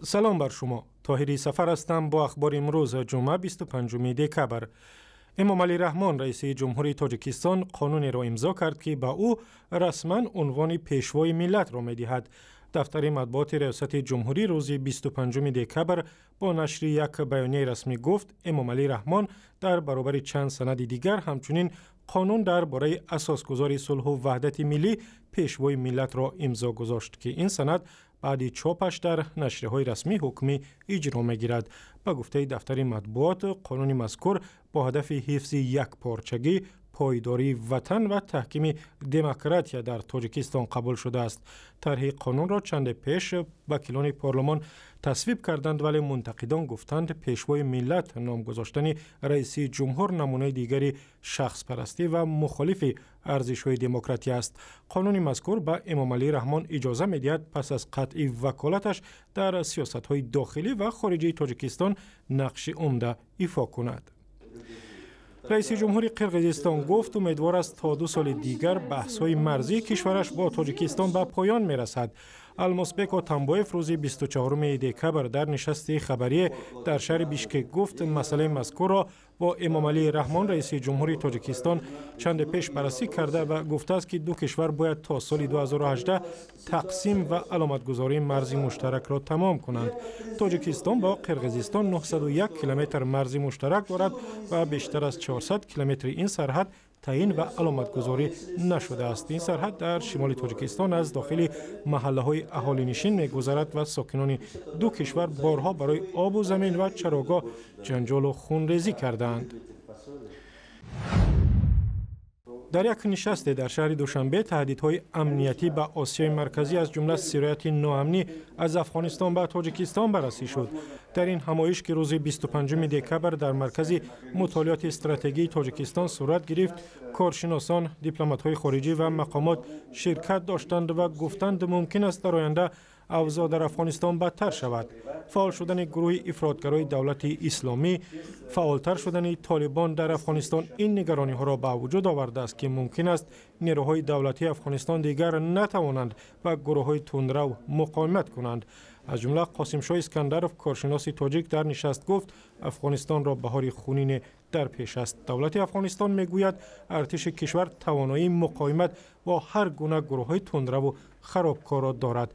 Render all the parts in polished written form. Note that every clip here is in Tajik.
Салом бар шумо. Тоҳири Сафар ҳастам бо ахбори имрӯз, ҷумъа, 25 декабр. Эмомалӣ Раҳмон, раиси ҷумҳурии Тоҷикистон, қонунеро имзо кард, ки ба ӯ расман унвони пешвои миллатро медиҳад. Дафтари матбуоти Риёсати ҷумҳурӣ рӯзи 25 декабр бо нашри як баёнияи расмӣ гуфт, Эмомалӣ Раҳмон дар баробари чанд санади дигар ҳамчунин қонун дар бораи асосгузори сулҳу ваҳдати миллӣ, пешвои миллатро имзо гузошт, ки ин санад баъди чопаш дар нашрияҳои расмӣ ҳукмӣ иҷро мегирад. Ба гуфтаи дафтари матбуот, қонуни мазкур бо ҳадафи ҳифзи якпорчагӣ, пойдории ватан ва таҳкими демократия дар Тоҷикистон қабул шудааст. Тарҳи қонунро чанде пеш вакилони парлумон тасвиб карданд, вале мунтақидон гуфтанд, пешвои миллат ном гузоштани раиси ҷумҳур намунаи дигари шахспарастӣ ва мухолифи арзишҳои демократия аст. Қонуни мазкур ба Эмомалӣ Раҳмон иҷоза медиҳад, пас аз қатъи ваколаташ дар сиёсатҳои дохилӣ ва хориҷии Тоҷикистон нақши умда ифо кунад. Раиси ҷумҳури Қирғизистон гуфт, умедвор аст, то 2 соли дигар баҳсҳои марзии кишвараш бо Тоҷикистон ба поён мерасад. Алмосбек Отамбоев рӯзи 24 декабр дар нишасти хабарие дар шаҳри Бишкек гуфт, масъалаи мазкурро бо Эмомалӣ Раҳмон, раиси ҷумҳури Тоҷикистон, чанде пеш баррасӣ карда ва гуфтааст, ки ду кишвар бояд то соли 2018 тақсим ва аломатгузории марзи муштаракро тамом кунанд. Тоҷикистон бо Қирғизистон 901 километр марзи муштарак дорад ва бештар аз 400 километри ин сарҳад таъин ва аломатгузорӣ нашудааст. Ин сарҳад дар шимоли Тоҷикистон аз дохили маҳаллаҳои аҳолинишин мегузарад ва сокинони ду кишвар борҳо барои обу замин ва чарогоҳ ҷанҷолу хунрезӣ кардаанд. Дар як нишасте дар шаҳри Душанбе таҳдидҳои амниятӣ ба Осиёи Марказӣ, аз ҷумла сирояти ноамнӣ аз Афғонистон ба Тоҷикистон, баррасӣ шуд. Дар ин ҳамоиш, ки рӯзи 25 декабр дар Маркази мутолиоти стратегии Тоҷикистон сурат гирифт, коршиносон, дипломатҳои хориҷӣ ва мақомот ширкат доштанд ва гуфтанд, мумкин аст дар оянда авзоъ дар Афғонистон бадтар шавад. Фаъол шудани гурӯҳи ифротгарои Давлати Исломӣ, фаъолтар шудани Толибон дар Афғонистон ин нигарониҳоро ба вуҷуд овардааст, ки мумкин аст нерӯҳои давлатии Афғонистон дигар натавонанд ба гурӯҳҳои тундрав муқовимат кунанд. Аз ҷумла Қосимшоҳ Искандаров, коршиноси тоҷик, дар нишаст гуфт, Афғонистонро баҳори хунине дар пеш аст. Давлати Афғонистон мегӯяд, артиши кишвар тавоноии муқовимат бо ҳар гуна гурӯҳҳои тундраву харобкорро дорад.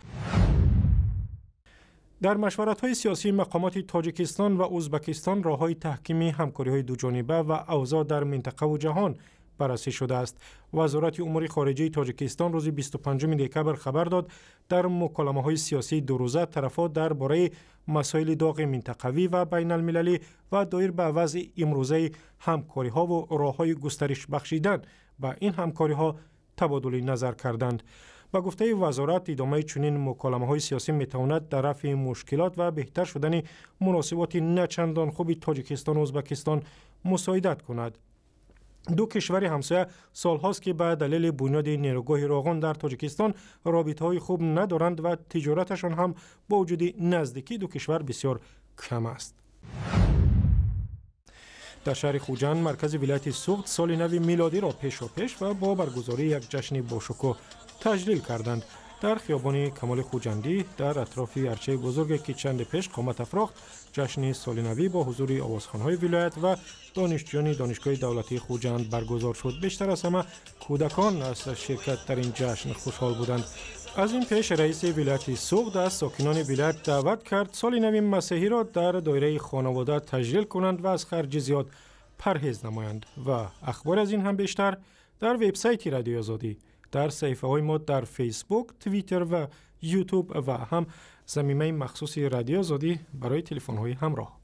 Дар машваратҳои сиёсии мақомоти Тоҷикистон ва Ӯзбекистон роҳҳои таҳкими ҳамкориҳои дуҷониба ва авзоъ дар минтақаву ҷаҳон баррасӣ шудааст. Вазорати умури хориҷии Тоҷикистон рӯзи 25 декабр хабар дод, дар муколамаҳои сиёсии дурӯза тарафҳо дар бораи масоили доғи минтақавӣ ва байналмилалӣ ва доир ба вазъи имрӯзаи ҳамкориҳову роҳҳои густариш бахшидан ба ин ҳамкориҳо табодули назар карданд. Ба гуфтаи вазорат, идомаи чунин муколамаҳои сиёсӣ метавонад дар рафъи мушкилот ва беҳтар шудани муносиботи начандон хуби Тоҷикистону Ӯзбекистон мусоидат кунад. Ду кишвари ҳамсоя солҳост, ки ба далели бунёди нерӯгоҳи Роғун дар Тоҷикистон робитаҳои хуб надоранд ва тиҷораташон ҳам бо вуҷуди наздикии ду кишвар бисёр кам аст. Дар шаҳри Хуҷанд, маркази вилояти Суғд, соли нави милодиро пешопеш ва бо баргузории як ҷашни бошукӯҳ таҷлил карданд. Дар хиёбони Камоли Хуҷандӣ, дар атрофи арчаи бузурге, ки чанде пеш қомат афрохт, ҷашни солинавӣ бо ҳузури овозхонҳои вилоят ва донишҷӯёни Донишгоҳи давлатии Хуҷанд баргузор шуд. Бештар аз ҳама кӯдакон аз ширкат дар ин ҷашн хушҳол буданд. Аз ин пеш раиси вилояти Суғд аз сокинони вилоят даъват кард, соли нави масеҳиро дар доираи хонавода таҷлил кунанд ва аз харҷи зиёд парҳез намоянд. Ва ахбори аз ин ҳам бештар дар вебсайти Радиои Озодӣ, дар саҳифаҳои мо дар Фейсбук, Твиттер ва Ютуб ва ҳам замимаи махсуси Радиои Озодӣ барои телефонҳои ҳамроҳ.